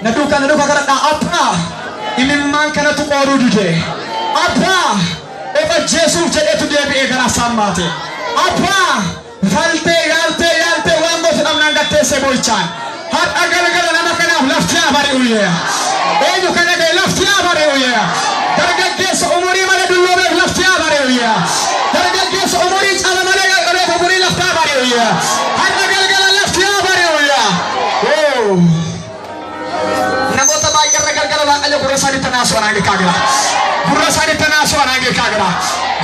Na duukaa, na duukaa kadhadhaa. Abbaa, imimmaan kanatu qooruu dide. Abbaa, of ajjeesuuf jedheetu deebi'ee garaa saammaate. Abbaa, faltee yaaltee yaaltee waan gootu dhabnaan gatteessee boo'ichaan. Har'a galgala nama kanaaf lafti haa bari'u yee. Eenyu kan dhaga'e, lafti haa bari'u yee. Dargaggeessa umurii malee dulloomeef lafti haa bari'u yee. Dargaggeessa umurii caala malee qaqqabeef umurii lafti haa bari'u yee. Har'a galgala lafti haa bari'u yee. Oh. Namoota baay'eerra galgala Waaqayyo gurra isaaniitti naasuu anaan geekaa jira. Gurra isaaniitti naasuu anaan geekaa jira.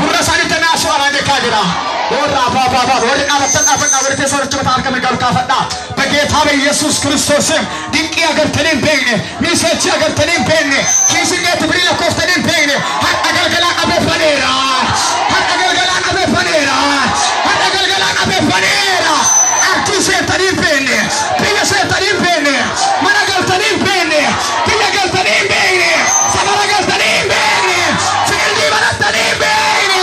Gurra isaaniitti naasuu anaan geekaa jira. Warra abbaa abbaa abbaa, warri dhaabattan dhaabadhaa, warri teessoo irratti mataa harka mirgaa ol kaafadhaa. በጌታ በኢየሱስ ክርስቶስ ስም dinqii agartanii hin beekne, message agartanii hin beekne, kiisii keetti firii lakkooftanii hin beekne, har'a galgalaa qabeeffaneera. Har'a galgalaa qabeeffaneera. Har'a galgalaa qabeeffaneera. Artii seentanii hin beekne, biyya seentanii hin beekne, mana galtanii hin beekne, biyya galtanii hin beekne, safara galtanii hin beekne, fiildii barattanii hin beekne.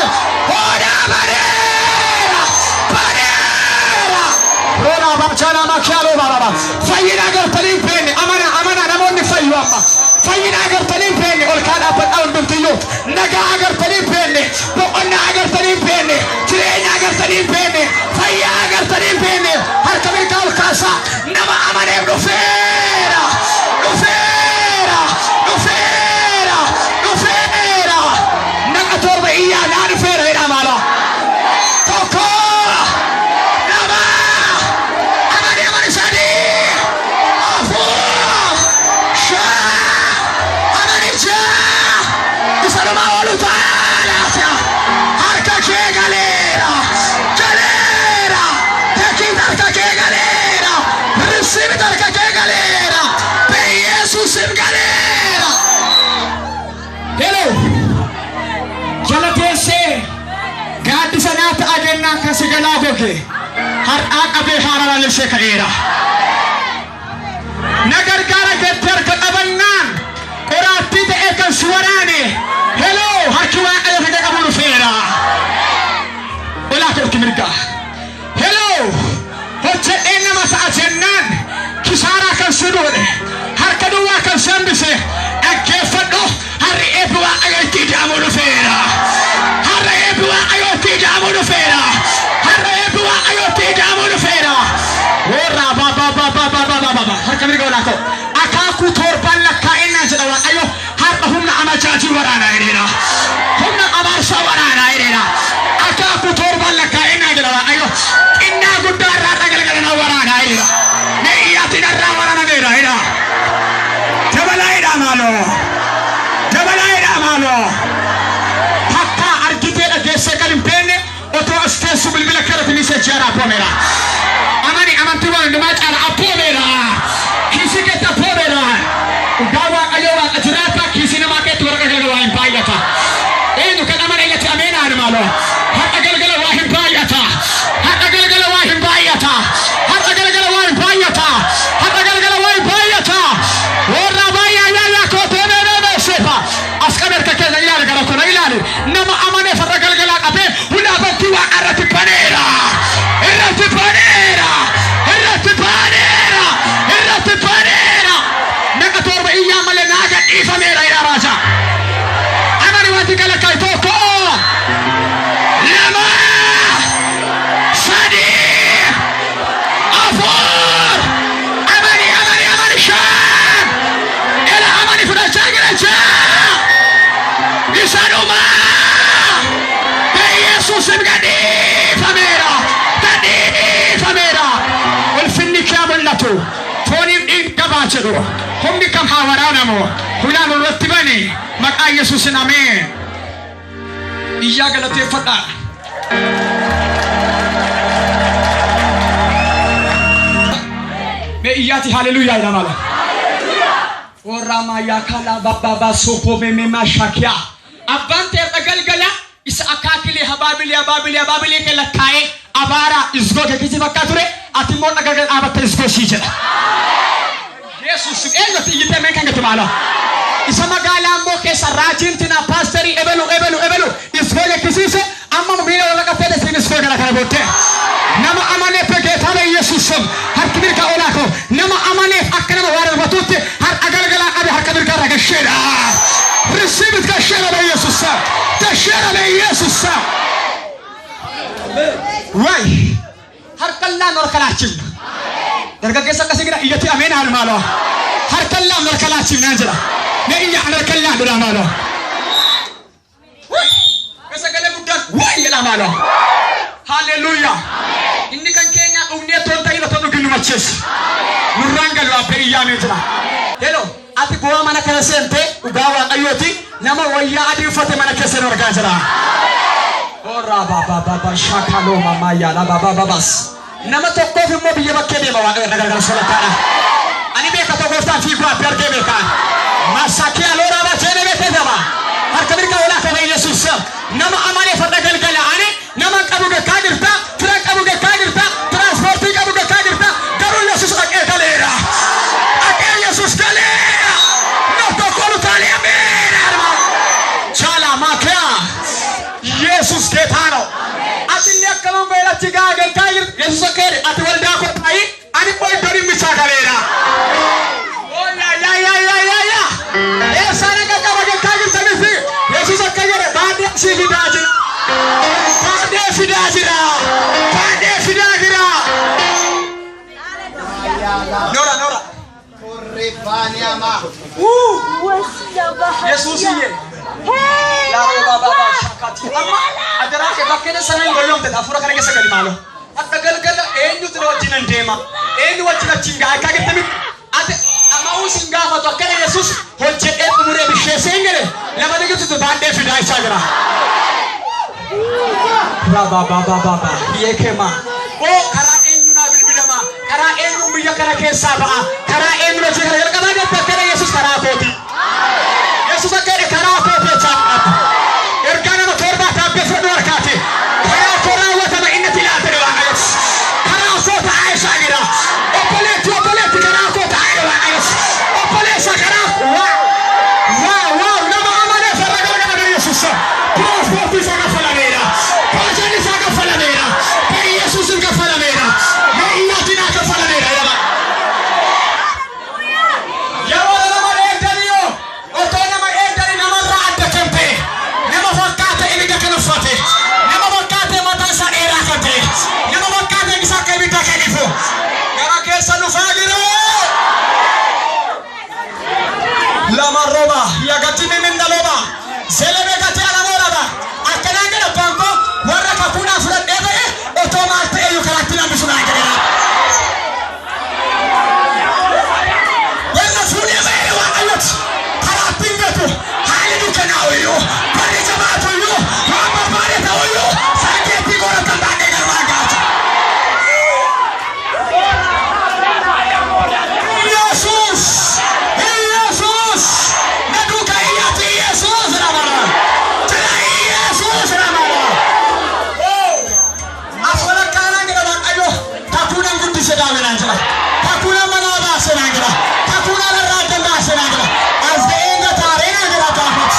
Hoodaa baneera. Baneera. Rola baachala makiyaalo baraba. Fayyina agartanii hin beekne, amana, amana, namoonni fayyu amma. Fayyina agartanii hin beekne, ol kaa dhaabbadhaa hundumtiyyuu. Nagaa agartanii hin beekne, boqonnaa agartanii hin beekne, jireenya agartanii hin beekne, fayyaa agartanii hin beekne. Harka mirgaa ol kaasaa, nama amaneef dhufeera. Dhufeera. Dhufeera. Dhufeera. Naqa 7 iyyaa, naa dhufeera jedhaa maaloo. Tokko, lama, amani, amani, sadii, afur, shan, amani, ja'a, isa dhumaa olu taalaata. Harka kee galeera. Galeera. Tekiit harka kee galeera. Receive harka kee galeera. በኢየሱስም galeera. Hello. Jala teessee gaaddisa naa ta'a jennaan kan si galaa goge har'aa qabee haara lalisee ka'eera. Na gargaara jettee harka qabannaan qoraattii ta'ee kan si waraane, hello, harki Waaqayyo kan qabu dhufeera. Olaa harki mirgaa. Hello, hojjedheen nama ta'a jennaan kisaaraa kan si godhe, harka duwwaa kan si hambise, dhaggeeffadhu, har'i eebbi Waaqayyo itti ida'amuu dhufeera. Har'a eebbi Waaqayyo itti ida'amuu dhufeera. Har'a eebbi Waaqayyo itti ida'amuu dhufeera. Warra ba ba ba ba ba ba ba ba, harka mirga olaa koo. Akaakuu torban lakkaa'ennaan jedha Waaqayyo, har'a humna amajaajii waraanaa jedheera. Humna abaarsaa waraanaa jedheera. Akaakuu torban lakkaa'ennaan jedha Waaqayyo. Xinnaa guddaa irraa har'a galgala waraanaa jedheera. Mee iyyaatiin irraa waraanameera jedha. Dabalaa jedhaa maaloo. Dabalaa jedhaa maaloo. Takka argitee dhageessee kan hin beekne, otoo as teessu bilbila keerratti message haaraa abboomeera. Amani, amantii waan hundumaa caala abboomeera. Kiisii keetti abboomeera. Dhugaa Waaqayyo Waaqa jiraataa, kiisii namaa keetti warra galgala waa hin baay'ata. Eenyu kan amane iyyatti ameenaan maaloo. Har'a galgala waa hin baay'ata. Har'a galgala waa hin baay'ata. Har'a galgala waa hin baay'ata. Har'a galgala waa hin baay'ata. Warra baay'aa yaa kootee mee mee seefa. As qabe harka keenya, ilaali, gara kana ilaali. Nama amaneef har'a galgalaa qabee hulaa bantii Waaqa irratti baneera. Irratti baneera. Irratti baneera. Irratti baneera. Naqa 7 iyyaa malee naa gadhiifameera jedha raajaa. Amani, wanti kalakkaa'e, tokko, lama, sadii, afur, amani, amani, amani, shan, ela amani fudhachaa jira, ja'a, isa dhumaa, በኢየሱስም gadhiifameera, gadhiifameera. Ulfinni kee mul'atu, fooniif dhiigabaa jedhu humni kam haa waraanamu. Hulaan irratti bani, maqaa Yesuusin, ameen. Iyyaa galateeffadhaa. Mee iyyaati haleluuyaa jedha mala. Warra yaakala babbaba soko memema shakiya. Abbaan teerra galgala isa akaakilee habaabilee habaabilee habaabilee kee lakkaa'ee abaara izgoo kee kiisii fakkaa ture, ati immoo dhagaa dhaabatte izgoo sii jedha. Yesuus, eenyutti iyyitee mee kan gatu maala? Isa magaalaa immoo keessa raajiin tina paasterii ebelu ebelu ebelu izgoo jekkisiise, amma miila wal qaqqabtee siin izgoo gara kana booddee. Nama amaneef በጌታ በኢየሱስ ስም harki mirga olaa koo, nama amaneef akka nama waa darbatuutti har'a Way harka laan harka laachifna. Dargaggeessa akkasii jira iyyatti ameen haal maaloo. Harka laan harka laachifnaan jira. Mee iyya an harka laan dura maaloo. Sagalee guddaan way jedha maaloo. Haleluuyaa. Inni kan keenya dhugnee toon ta'in otoo dhugin nu macheessu. Nurraan galu abbee iyyaamee jira. Hello, ati bu'aa mana kana seentee dhugaa Waaqayyooti nama wayyaa adii uffate mana keessa nu argaa jira. Ora baba baba shakaloo mama yaala baba babas. Nama tokkoof immoo biyya bakkee deema Waaqayyo irra gargara solataadha. Ani beeka tokko gooftaan fiiguu abbee argee beekaan. Masakii aloora bacheene beekee daba. Harka mirga olaa kana Yesuus nama amanee farda galgala ani nama qabu gakkaa jirta, fira qabu gakkaa jirta, tiraanspoortii qabu gakkaa jirta, garuu Yesuus dhaqee galeera. Dhaqee Yesuus galeera. Nama tokko lutaalee ameera. Chala makiyaa. ኢየሱስ ጌታ ነው። አትሌ ከመን በላች ጋር አገልጋይ ኢየሱስ ከሄደ አት ወልዳ ኮታይ አኒ ቆይ ዶሪ ምቻ ከሌራ ኦ ያ ያ ያ ያ ያ ያ ኤሳነ ቀቀበ ገካይ ተሚፊ ኢየሱስ ከሄደ ባዴ ሲፊዳጅ ባዴ ፊዳጅራ ባዴ ፊዳጅራ ኖራ ኖራ ኢየሱስዬ Adaraa kee bakkee sana hin golloomte hafuura kana keessa gadi maaloo. Akka galgala eenyutu na wajjin hin deema? Eenyu wajjin achi hin ga'a? Akka agartee miti. Ati ama'uus hin gaafatu akkana Yesuus hojjedhee xumuree bisheessee hin gale lafa dhigitutu baadhee fidaa isaa jira. Ba ba ba ba ba yeekema. Oo karaa eenyu naa bilbilama? Karaa eenyuun biyya kana keessaa ba'a? Karaa eenyu hojii kana jalqabaa jirtu akkana Yesuus karaa kooti. Yesuus akka jedhe karaa kooti jechaa dhaabba. Ergaa nama torbaa taabbee fudhadhu harkaati. Karaa koo raawwatama inni itti ilaalte Waaqayyo. Karaa koo ta'aa isaa jira. Obboleetti obboleetti karaa koo ta'aa jira Waaqayyo. Obboleessa karaa waa waa waa nama amanee farra gargaara Yesuus. Tiraanspoortii isaa kaffalameera. Baasaan isaa kaffalameera. Yesuusin kaffalameera. Meeyyaatiin kaffalameera. Yeroo nama eegdanii otoo nama eegdanii namarraa adda kan ta'e nama fakkaate ibidda kan uffate nama fakkaate mataa isaa dheeraa kan ta'e nama fakkaate isa akka ibidda kan ifu gara keessa dhufaa jiru. Lama rooba yagatti miminda looba selebe gati alamooraba akkanaan jedha abbaan koo warra kakuudhaa fudhadhee ba'e otoo maal ta'e iyyuu karaatti namni sun haa jedhera. Warra fuudhee ba'e Waaqayyooti karaatti hin gatu haalli dukkanaa'u iyyuu barri jabaatu iyyuu waan barbaade ta'u iyyuu sargeettii godhatan baadhee garmaa gaatu. ኢየሱስ ኢየሱስ ነዱከ ኢያት ኢየሱስ ረመራ ትለ ኢየሱስ ረመራ አስወለካና ግረ ዋቀዮ kakuunan guddise daawwinaan jira kakuunan manaa baasenaa jira kakuunan irraa addan baasenaa jira as ga'een gataareenaa jira gaafat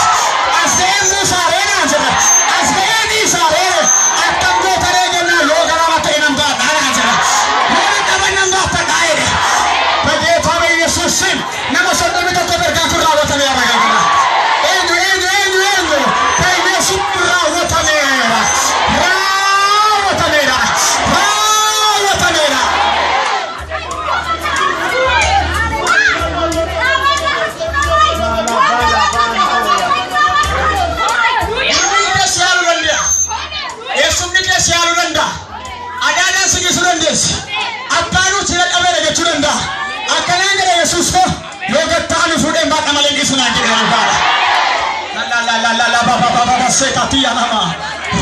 as ga'een buusaareenaa jira as ga'een dhiisaareen akkam gootaree jennaan yoo garaama ta'e nan baadhaanaa jira yoo dadhaban nan baattadhaa jedhe በጌታ በኢየሱስ ስም nama soddomii tokko ergaa kun raawwatameera galgala. Eenyu eenyu eenyu eenyu በኢየሱስ raawwatameera raawwatameera raawwatameera. Inni keessa yaaluu danda'a. Eessumni keessa yaaluu danda'a. Adaadaan si geessuu dandeessi. Abbaanuu si dadhabeera jechuu danda'a. Akkanaan jedha Yesuus koo yoo gatta'anii fuudheen baadha malee dhiisu naan jedhe waan gaara. La la la la la ba ba ba ba ba seekati anama.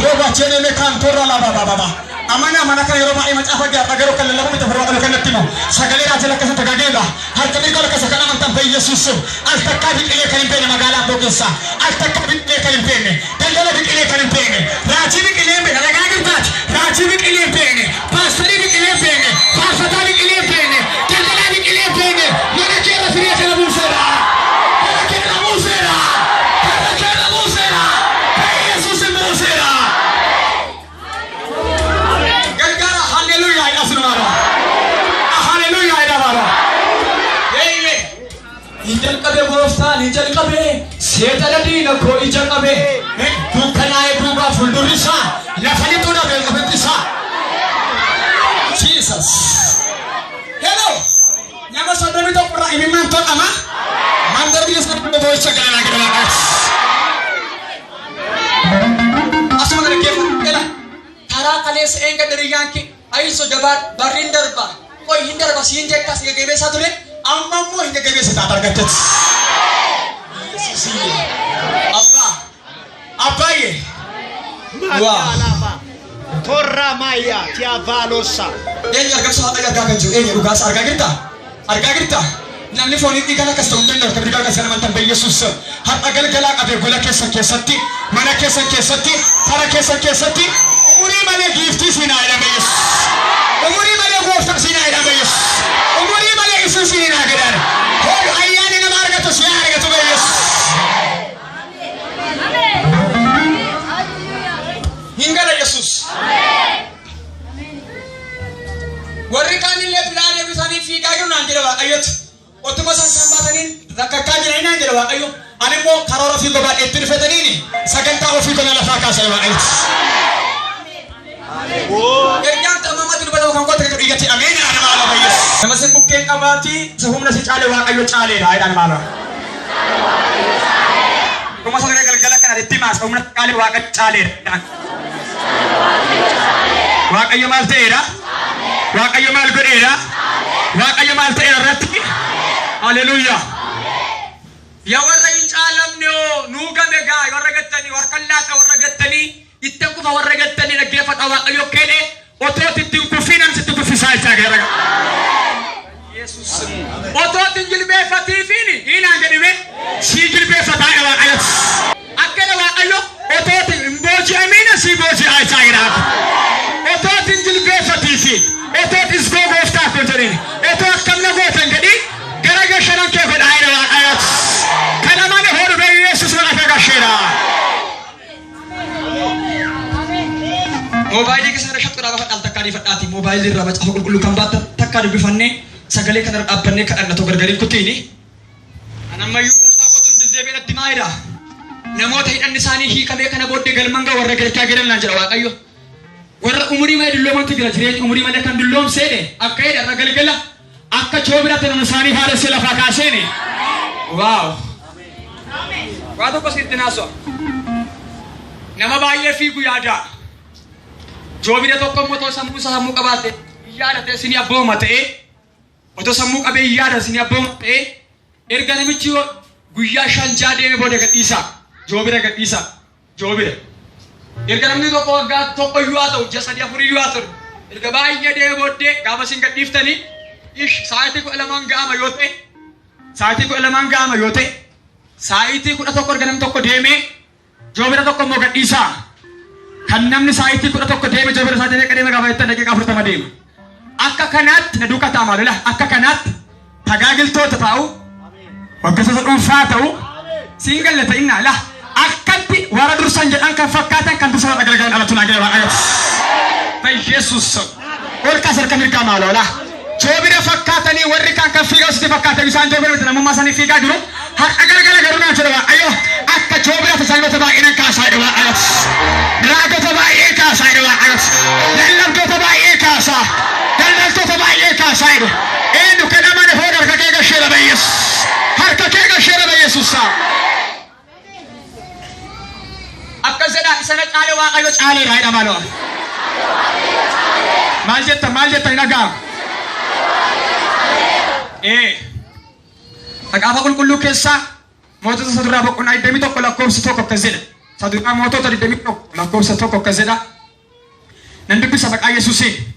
Roba jene me kantorra la ba ba ba ba. Amana mana kana yeroo baay'ee macaafa gaara garuu kan lallabu miti firraa kan natti himu. Sagalee raajii lakkaasa tagaageela. Harka mirga lakkaasa kan amantan ta'e Yesuus. Al takkaa biqilee kan hin beekne magaalaa Amboo keessa. Al takkaa biqilee kan hin beekne. Daldala biqilee kan hin beekne. Raajii biqilee hin beekne. Ragaa girtaati. Raajii biqilee hin beekne. Paasterii biqilee hin beekne. Faarfataa biqilee hin beekne. Daldalaa biqilee hin beekne. Mana keerra firee kana buuseera. Mana keerra buuseera. Mana keerra buuseera. Yesuus buuseera. Gargaara haleluuyaa jedha sun maara. Haleluuyaa jedha maara. Hin jalqabe gooftaan hin jalqabe seexana diina koo ija qabe dukkanaa'ee duubaa fuuldurri isaa lafa lixuu dhabe qabetti isaa. Jesus. Hello. Nama 31 irraa imimmaan tol'ama. Mandara biyya sana boo'icha galanaa gada Waaqaati. Asuma dhaggeeffadhu ela. Karaa kaleessa eenga diriyyaan kee ayiso jabaa barri hin darba. Qoy hin darba siin jettaa si gaggeessaa ture amma immoo hin gaggeessa taata argattetti. Yesuusiyye. Abbaa. Abbaayye. Magaalaa Torra Maya Tiavalosa. Eenyu argamsa Waaqayyo argaa kan jiru eenyu dhugaas argaa jirta? Argaa jirta? Namni foonii dhiigaan akkas ta'uu hin danda'u. Kan dhiigaan akkas amantan Yesuus har'a galgalaa qabee gola keessan keessatti, mana keessan keessatti, fara keessan keessatti umurii malee giiftii siinaa jedhame Yesuus. Umurii malee gooftaa siinaa jedhame Yesuus. Umurii malee isin siinaa jedhan. Hool ayyaana nama argatu si haa argatu Yesuus. Hin gala Yesuus. Warri kaan illee pilaanii isaanii fiigaa jiru naan jedha Waaqayyotti. Otuma isaan isaan baataniin rakkachaa jiranii naan jedha Waaqayyo. Ani immoo karoora ofii gobaadheetti dhufetaniini sagantaa ofii kana lafaa kaasee Waaqayyotti. Ergaan xammamatti dubbatamu kan kootti kan dhiigatti ameen jedhaan maala Yesuus. Nama sin bukkeen qabaatii isa humna si caale Waaqayyo caaleedha jedhaan maala. Dhuma sagalee galgala kana itti himaa isa humna si caale Waaqayyo caaleedha. Waaqayyo maal ta'eedha? Waaqayyo maal godheedha? Waaqayyo maal ta'eera irratti? Haleluuyaa. Yaa warra hin caalamne hoo nuu game gaa warra gattanii warra laata warra gattanii itti kufa warra gattanii dhaggeeffadha Waaqayyo keedhe otoo itti hin kufiin ani sitti kuffisaa jechaa gara. Yesuus otoo itti hin jilbeeffatiifiin Inaan jedhime sii jilbeeffataa dha Waaqayyo. Akka dha Waaqayyo otoo itti hin booji'amiin sii booji'aa jechaa jira. Otoo itti hin jilbeeffatiifi otoo itti isgoo gooftaa kun jedhin otoo akkam na gootan jedhi gara gashanan kee godhaa jedha Waaqayyo. Kana malee hoodhu bee Yesuus maqaa kee gasheera. Moobaayilii keessa irra shaxxuudhaa gaafa dhaal takkaa dhiifadhaati. Moobaayilii irraa macaafa qulqulluu kan baatan takkaa dubbifannee sagalee kana irra dhaabbannee kadhanna ta'u gargariin kutiini. An ammayyuu gooftaa kootu hin deddeebi'ee natti maayidha. Namoota hidhanni isaanii hiikamee kana booddee galman ga'a warra galchaa jiran naan jedha Waaqayyo. Warra umurii malee dulloomantu jira jireenya umurii malee kan dulloomseedhe akka jedha irra galgala akka joobira tanan isaanii haaressee lafaa kaaseeni. Waaw. Waa tokko sitti naasoo. Nama baay'ee fiigu yaada. Joobira tokko immoo otoo sammuu isaa sammuu qabaate yaada ta'e isinii abbooma ta'ee otoo sammuu qabee yaada isinii abbooma ta'ee erga namichi guyyaa 5-6 deeme booda gadhiisa. Joobira gadhiisa. Joobira. Erga namni tokko waggaa tokko iyyuu haa ta'u ji'a 3-4 iyyuu haa ta'u erga baay'ee deeme booddee gaafa isin gadhiiftanii ish sa'aatii 12 ga'ama yoo ta'e sa'aatii 12 ga'ama yoo ta'e sa'aatii 11 erga namni tokko deemee joobira tokko immoo gadhiisaa. Kan namni sa'aatii 11 deeme joobira isaa deemee deeme gaafa jettan daqiiqaa 40 deema. Akka kanaatti na duukaa ta'a maalila akka kanaatti tajaajiltoota ta'u hojjettoota dhuunfaa ta'u siin galle ta'innaa la akkatti warra dursan jedhan kan fakkaatan kan dursan galgalan dhalatu naa gala Waaqayyo. Yesuus ol kaas harka mirgaa maaloo la. Joobira fakkaatanii warri kaan kan fiigaa sitti fakkaatan isaan joobira miti namummaa isaanii fiigaa jiru. Har'a galgala garuu naan jedha Waaqayyo akka joobira tajaajiltoota baay'inaan kaasaa jedha Waaqayyo. Raagota baay'ee kaasaa jedha Waaqayyo. Lallabdoota baay'ee kaasaa. Daldaltoota baay'ee kaasaa jedha. Eenyu kan amane hooda harka kee gasheera Yesuus. Harka kee gasheera Yesuus. Akkas jedha isa na caale Waaqayyo caaleera jedha maaloo. Maal jetta maal jetta hin dhaga'amu. Ee. Macaafa qulqulluu keessaa mootota isa duraa boqonnaa 21 lakkoofsa 1 akkas jedha. Isa duraa mootota 21 lakkoofsa 1 akkas jedha. Nan dubbisa maqaa Yesuusiin.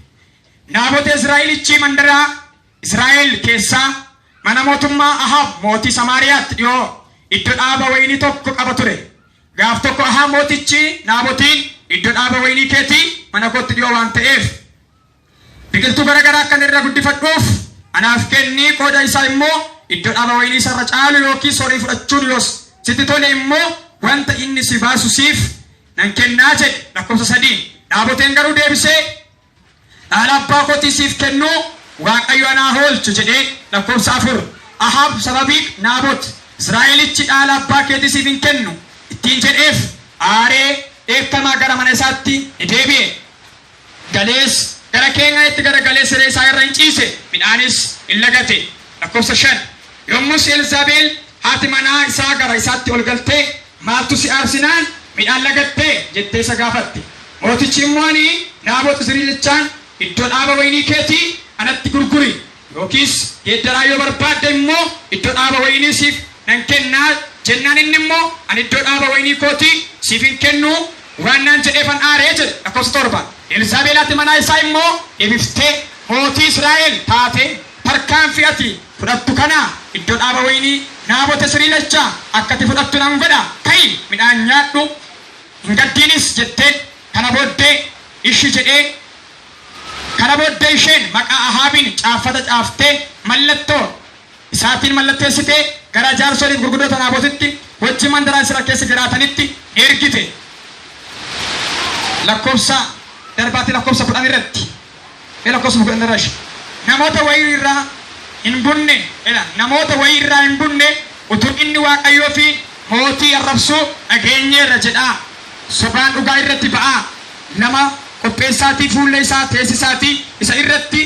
Naabota Israa'elichi mandaraa Israa'el keessaa mana mootummaa Ahaab mootii Samaariyaatti dhiyoo iddoo dhaaba wayinii tokko qaba ture. Gaaf tokko Ahaab mootichi Naabotiin iddoo dhaaba wayinii keetii mana kootti dhiyoo waan ta'eef biqiltuu garaagaraa akkan irra guddifadhuuf anaaf kennii qooda isaa immoo iddoo dhaaba wayinii isarra caalu yookiis horii fudhachuun yoos sitti tole immoo wanta inni si baasu siif nan kennaa jedhe lakkoofsa 3. Naaboteen garuu deebisee dhaala abbaa kootii siif kennuu Waaqayyo anaa hoolchu jedhee lakkoofsa 4. Ahaab sababii Naabot Israa'elichi dhaala abbaa keetii siif hin kennu ittiin jedheef aaree dheekkamaa gara mana isaatti ni deebi'e. Galees Gara keenyanitti garagalee siree isaa irra hin ciise, midhaanis hin lagate. Lakkoofsa 5. Yommus Elzaabeel haati manaa isaa gara isaatti ol galtee, Maaltu si aarsinaan midhaan lagatte? jettee isa gaafatte. Mootichi immoo, Ani Naabot Izri'eelichaan, Iddoo dhaaba wayinii keetii anatti gurguri, yookiis geeddaraa yoo barbaadde immoo iddoo dhaaba wayinii siif nan kennaa jennaan inni immoo, Ani iddoo dhaaba wayinii kootii siif hin kennu waan naan jedheefan aare jedhe. Lakkoofsa 7. Elzaabeel haati manaa isaa immoo deebiftee, Mootii Israa'el taatee tarkaanfii ati fudhattu kana iddoo dhaaba wayinii Naabot Yisri'eelichaa akka ati fudhattu nan godha, ka'i midhaan nyaadhu, hin gaddiinis jetteen. Kana booddee ishi jedhee Kana booddee isheen maqaa Ahaabiin caaffata caaftee mallattoo isaatiin mallatteessitee gara jaarsolii fi gurguddoota Naabotitti wajjin mandara Israa'el keessa jiraatanitti ni ergite. Lakkoofsa darbaatii lakkoofsa 10 irratti. Mee lakkoofsa 10 irra ishee. Namoota wayii irraa hin bunne, ela, namoota wayii irraa hin bunne utuu inni Waaqayyoo fi mootii arrabsuu dhageenyeerra jedhaa sobaan dhugaa irratti ba'aa 2 qopheessaatii fuullee isaa teessisaatii isa irratti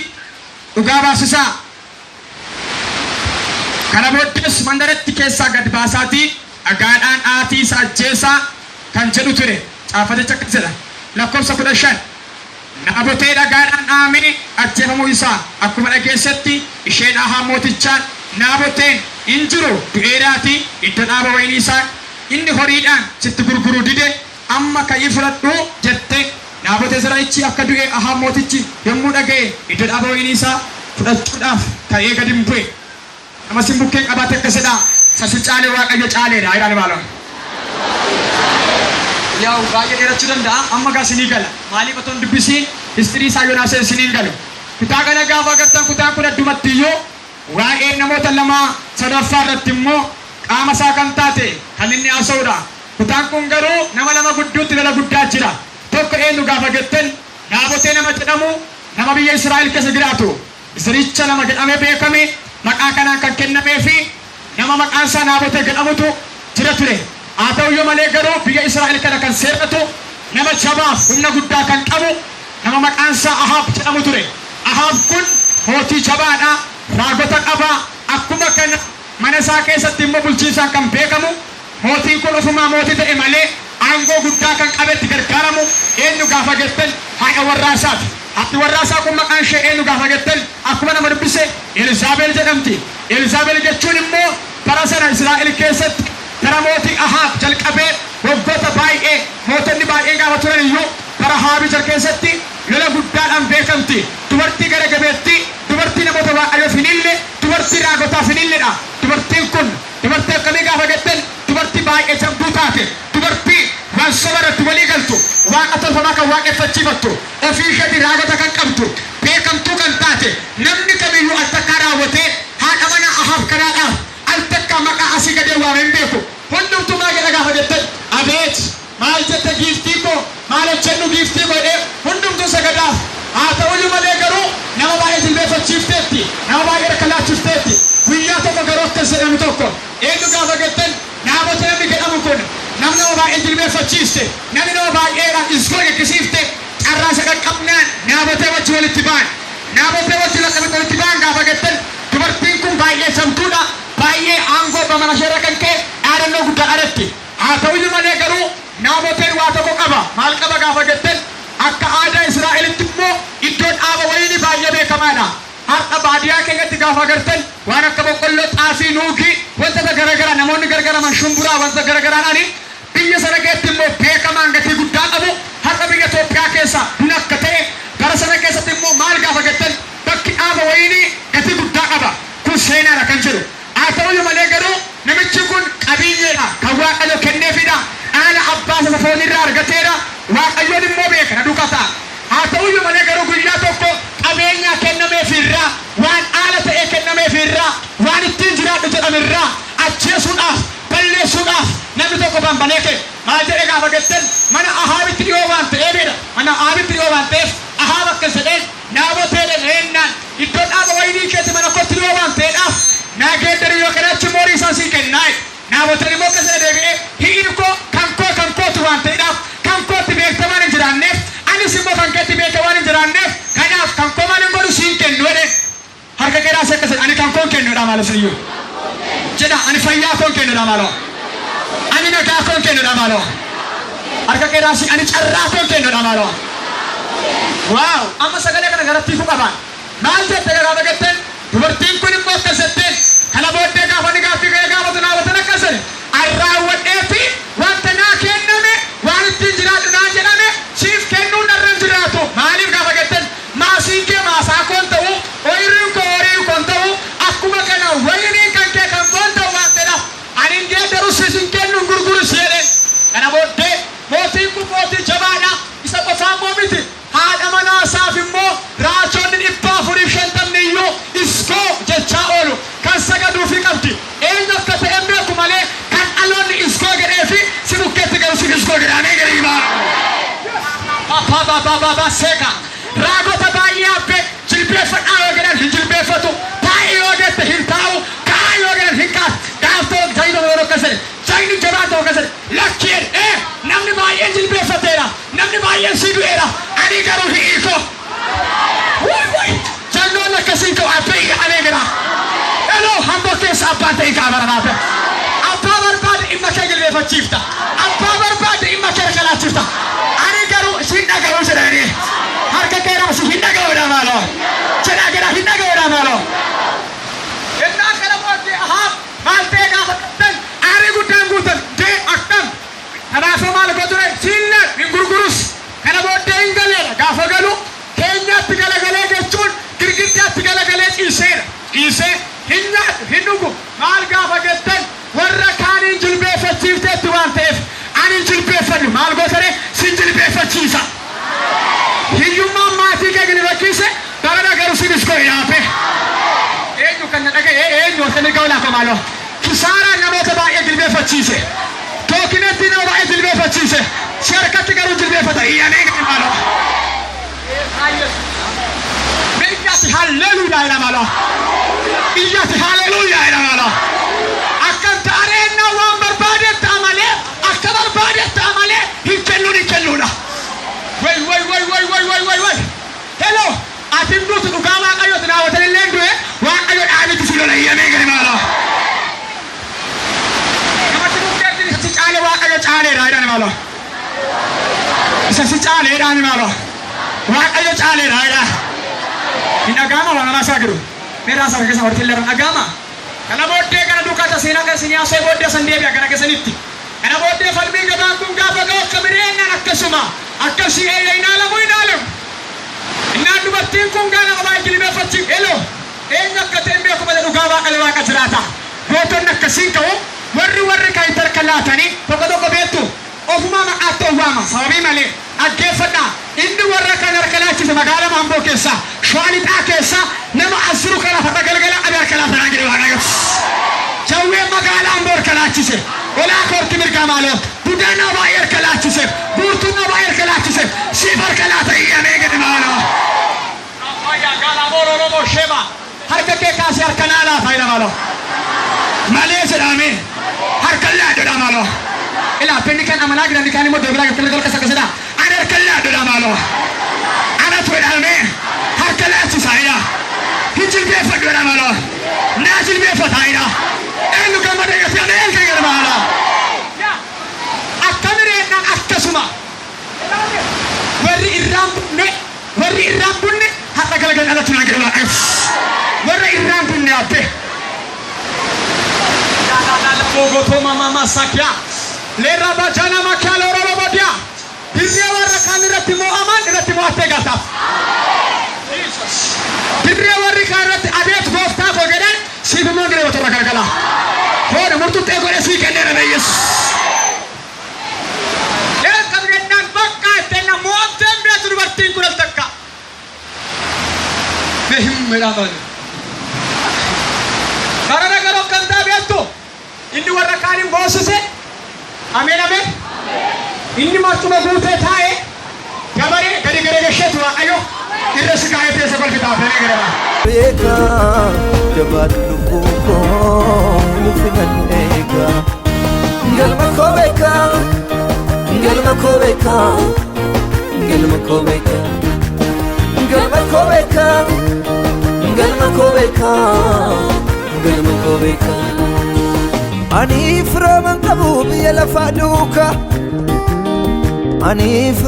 dhugaa baasisaa. Kana booddees mandaratti keessaa gad baasaatii dhagaadhaan dha'aatii isa ajjeesaa kan jedhu ture. Caaffatichi akkas jedha, lakkoofsa 15, Naabotee dhagaadhaan dha'amee ajjeefamuu isaa akkuma dhageessetti, isheen Ahaab mootichaan, Naaboteen hin jiru, du'eeraatii, iddo dhaaba wayinii isaa inni horiidhaan sitti gurguruu dide amma ka'ii fudhadhu jette. Naabot Yizri'elichi akka du'e Ahaab mootichi yommuu dhaga'e, iddo dhaaba wayinii isaa fudhachuudhaaf ka'ee gad in bu'e. Nama sin bukkeen qabaate akkas jedhaa, Isa si caale Waaqayyo caaleera jedhaani maaloo. Yaw baay'ee dheerachuu danda'a. Amma gaa isinii gala. Maaliif otoo hin dubbisiin history isaa yoon haasa'e isinii hin galu. Kutaa kana gaafa agartan kutaan kun addumatti iyyuu waa'ee namoota lamaa sadaffaa irratti immoo qaama isaa kan taate kan inni haasa'udha. Kutaan kun garuu nama lama gudduutti lola guddaa jira. Tokko eenyu gaafa jettan Naabotee nama jedhamu nama biyya Israa'el keessa jiraatu. Ziricha nama jedhamee beekame maqaa kanaan kan kennameefi nama maqaan isaa Naabotee jedhamutu jira ture. Haa ta'uyyuu malee garuu biyya Israa'el kana kan seerratu nama jabaaf humna guddaa kan qabu nama maqaan isaa Ahaab jedhamu ture. Ahaab kun mootii jabaadha, raagota qaba, akkuma kana mana isaa keessatti immoo bulchiinsaan kan beekamu Mootiin kun ofumaa mootii ta'e malee aangoo guddaa kan qabetti gargaaramu eenyu gaafa jettan haadha warraa isaati. Haati warraa isaa kun maqaan ishee eenyu gaafa jettan akkuma nama dubbise Elzaabel jedhamti. Elzaabel jechuun immoo bara sana Israa'el keessatti bara mootii Ahaab jalqabee waggoota baay'ee mootonni baay'een gaafa turan iyyuu bara Ahaabija keessatti lola guddaadhaan beekamti. Dubartii gara jabeettii, dubartii namoota Waaqayyoof hin hille, dubartii raagotaaf hin hilledha. Dubartiin kun Dubartii akkamii gaafa jettan, dubartii baay'ee jabduu taate, dubartii waan soba irratti walii galtu, waaqa tolfamaa kan waaqeffachiifattu, ofii isheetii raagota kan qabdu, beekamtuu kan taate, namni kamiyyuu al takkaa raawwatee haadha manaa Ahaab kanaadhaaf al takkaa maqaa asii gadee waamee hin beeku. Hundumtuu maal jedha gaafa jettan, Abeet! Maal jette giiftii koo? Maal hojjennu giiftii koo? jedhee hundumtuu sagadaaf. Haa ta'uyyuu malee garuu nama baay'ee jilbeeffachiifteetti. Nama baay'ee harka laachifteetti. Guyyaa tokko garuu akkas jedhe namni tokko. Eenyu gaafa jettan Naabot namni jedhamu kun nama nama baay'ee jilbeeffachiiste, namni nama baay'eedhaan isgoo jechisiifte carraa isa qaqqabnaan Naabotee wajjin walitti ba'an. Naabotee wajjin akkamitti walitti ba'an gaafa jettan dubartiin kun baay'ee jabduudha. Baay'ee aangoo abbaa manaa ishee irra kan ka'e dhaadannoo guddaa dhaadatti. Haa ta'uyyuu malee garuu Naaboteen waa tokko qaba. Maal qaba gaafa jettan, akka aadaa Israa'elitti immoo iddoon dhaaba wayinii baay'ee beekamaadha. Har'a baadiyaa keenyatti gaafa agartan waan akka boqqolloo, xaafii, nuugii, wantoota gara garaa namoonni gargaraman shumburaa wantoota gara garaadhaani biyya sana keessatti immoo beekamaan gatii guddaa qabu. Har'a biyya Itoophiyaa keessa buna akka ta'e bara sana keessatti immoo maal gaafa jettan bakki dhaaba wayinii gatii guddaa qaba. Kun seenaadha kan jedhu. Haa ta'uyyuu malee garuu namichi kun qabiiyyeedha, kan Waaqayyo kenneefidha, dhaala abbaa isa foonii irraa argateera, Waaqayyoon immoo beeka, na duukaa ta'a. Haa ta'uyyuu malee garuu guyyaa tokko qabeenyaa kennameefi irraa, waan dhaala ta'ee kennameefi irraa, waan ittiin jiraadhu jedhame irraa ajjeesuudhaaf, balleessuudhaaf namni tokko banbanee ka'e. Maal jedhe gaafa jettan mana Ahaabitti dhiyoo waan ta'eef jedha. Mana Ahaabitti dhiyoo waan ta'eef Ahaab akkas jedheen, Naaboteedhaan eennaan, Iddoon dhaaba wayinii keetii mana kootti dhiyoo waan ta'eedhaaf, naa geeddari yookaan achi immoo horii isaan sii kennaa jedhe. Naaboteen immoo akkas jedhe deebi'ee, Hi'in koo kan koo kan kooti waan ta'eedhaaf, kan kootti beektee waan hin jiraanneef, anis immoo kan keetti beekee waan hin jiraanneef, kanaaf. kennuudha maaloo siniyyuu. Jedha ani fayyaa koon kennuudha maaloo. Ani nagaa koon kennuudha maaloo. Harka kee raasii ani carraa koon kennuudha maaloo. Wow! Amma sagalee kana garatti hiikuu qabaan. Maal jette gaafa jetteen dubartiin kun immoo akkas jetteen kana booddee gaafa inni gaaffii ka'ee gaafatu naawwatan akkas jedhe. An raawwadheefi wanta naa kenname waan ittiin jiraadhu naan jedhame siif kennuun narra hin jiraatu. Maaliif gaafa jetteen maasiin kee maasaa koon ta'u, ooyiruun koo ooyiruu koon ta'u, akkuma kana wayiniin kan kee kan koon ta'u waan ta'eedhaaf ani hin geeddarus siis hin kennu hin gurgurus jedheen. Kana booddee mootiin kun mootii jabaadha. Isa qofaa immoo miti. Haadha manaa isaaf immoo raajonni 450 iyyuu iskoo jechaa oolu. Kan sagaduufii qabdi. Eenyu akka ta'e hin beeku malee kan dhaloonni iskoo jedheefi si bukkeetti garuu siif iskoo jedha. Ameen jedhii baa. Ba seeka. Raagota baay'ee abbe jilbeeffadhaa yoo jedhan hin jilbeeffatu. Taa'i yoo jette hin taa'u. Ka'aa yoo jedhan hin kaatu. Gaaf tokko jagni tokko yeroo akkas jedhe. Jagni jabaan tokko akkas jedhe. Lakki jedhe. Ee namni baay'een jilbeeffateera. Namni baay'een sii du'eera. Ani garuu hin hiiko. Wuy wuy. Jagnoonni akkasiin ka'u abbee ameen jedha. Eloo hamboo keessa abbaan ta'e kaa barbaade. Abbaa barbaade dhimma kee jilbeeffachiifta. Abbaa barbaade dhimma kee harka laachifta. Ani garuu sin dhaga'u jedhanii. Harka kee raasi hin dhaga'uudha maaloo. Jedhaa jedhaa hin dhaga'uudha maaloo. Ennaa kana booddee Ahaab maal ta'e gaafa jettan aarii guddaan guutan dee akkam. Kanaafuu maal goture siin hin gurgurus. Kana booddee hin galeedha. Gaafa galu keenyaatti galagalee jechuun girgiddaatti galagalee ciiseera. Ciisee hin nyaadhu hin dhugu. Maal gaafa jettan warra kaaniin jilbeeffachiifteetti waan ta'eef ani hin jilbeeffadhu. Maal gootare sin jilbeeffachiisa. Hiyyummaan maatii kee gilbachiise barana garuu sin iskoo hidhaafe. Eenyu kan na dhaga'e eenyu harka mirga olaafaa maaloo. Kisaaraan namoota baay'ee jilbeeffachiise. Dookimentii nama baay'ee jilbeeffachiise. Si harkatti garuu jilbeeffata. Iyyamee gadi maaloo. Iyyaati halleluuyaa jedha maaloo. Iyyaati halleluuyaa jedha maaloo. Akkan ta'areennaa waan barbaadeef ta'a malee akka barbaadeef ta'a malee hin kennuun hin kennuudha. Way way way way way way way way. Hello. Ati hin duutu dhugaa Waaqayyooti naawwatan illee hin du'e Waaqayyo dhaabitti si lola iyyamee gadi maaloo. Namatti bukkeetti isa si caale Waaqayyo caaleera jedhani maaloo. Isa si caale jedhani maaloo. Waaqayyo caaleera jedha. Hin dhaga'ama waan namaa isaa jiru. Mee raasaa keessa hortii illee dhaga'ama. Kana booddee gara duukaa seenaa kan isin haasa'e booddee san deebi'a gara keessanitti. Kana booddee falmii gabaan kun gaafa ga'u akka mireenyaan akkasuma akkasii eeyya hin aalamu hin aalamu. Innaan dubartiin kun gaa nama baay'ee jilbeeffachiif eloo eenyu akka ta'e hin beeku malee dhugaa Waaqayyo Waaqa jiraata. Gootonni akkasiin ka'u warri warri kan itti harka laatanii tokko tokko beektu ofumaa maqaatti of waama sababii malee dhaggeeffadhaa inni warra kan harka laachise magaalaa Amboo keessaa Shawaa Lixaa keessaa nama as jiru kanaaf har'a galgala qabe harka laatanaa jedhe Waaqayyo. Jawween magaalaa Amboo harka laachise. Olaa koorti mirgaa maaloo. Budaa nama baay'ee harka laachise. Guurtuun nama baay'ee harka laachise. Siif harka laata iyyamee gadi maaloo. Harka kee kaasee harka naa laata ila maaloo. Malee jedhamee harka laadhodha maaloo. Ilaa binni kan amanaa jiran kaan immoo deebiraa gartee mirga harka akkasidha. Ani harka laadhodha maaloo. Anatu jedhamee harka laachisaa ila. Hin jilbeeffadhu jedha maaloo. Naa jilbeeffataa ila. Eenyu gammadee gatii ameen kan jedhu maaloo. Akka mireennaan akkasuma. Warri irraan bunne warri irraan bunne har'a galgala dhalachuu naan jedhu Waaqayyo. Warra irraan bunne abbe. Bogotoo mama sakia. Leerra bajana makia loro bodia. Dirree warra kaan irratti mo'aman irratti mo'attee galtaaf. Dirree warri kaan irratti abeet gooftaa koo jedhan siif immoo giree tola galgala. Hoodha murtuttee godhe sii kenneera beeyyes. Eekkam jennaan bakka ittiin mo'amteen beektu dubartiin kun al takka. Mee hin midhaamani. Barana garuu akkam ta'a beektu inni warra kaaniin boosise ameen ameen. Inni marcuma guutee taa'e gabaree gadi garagasheetu Waaqayyo irra si kaa'ee teessa kolfitaaf namee garaba. Beekaa jabaatu lubbuu koo ulfinan eegaa. Galma koo beekaa, galma koo beekaa, galma koo beekaa, galma koo beekaa, galma koo beekaa. koo beeka. Ani firooman qabu biyya lafaa duuka. Ani.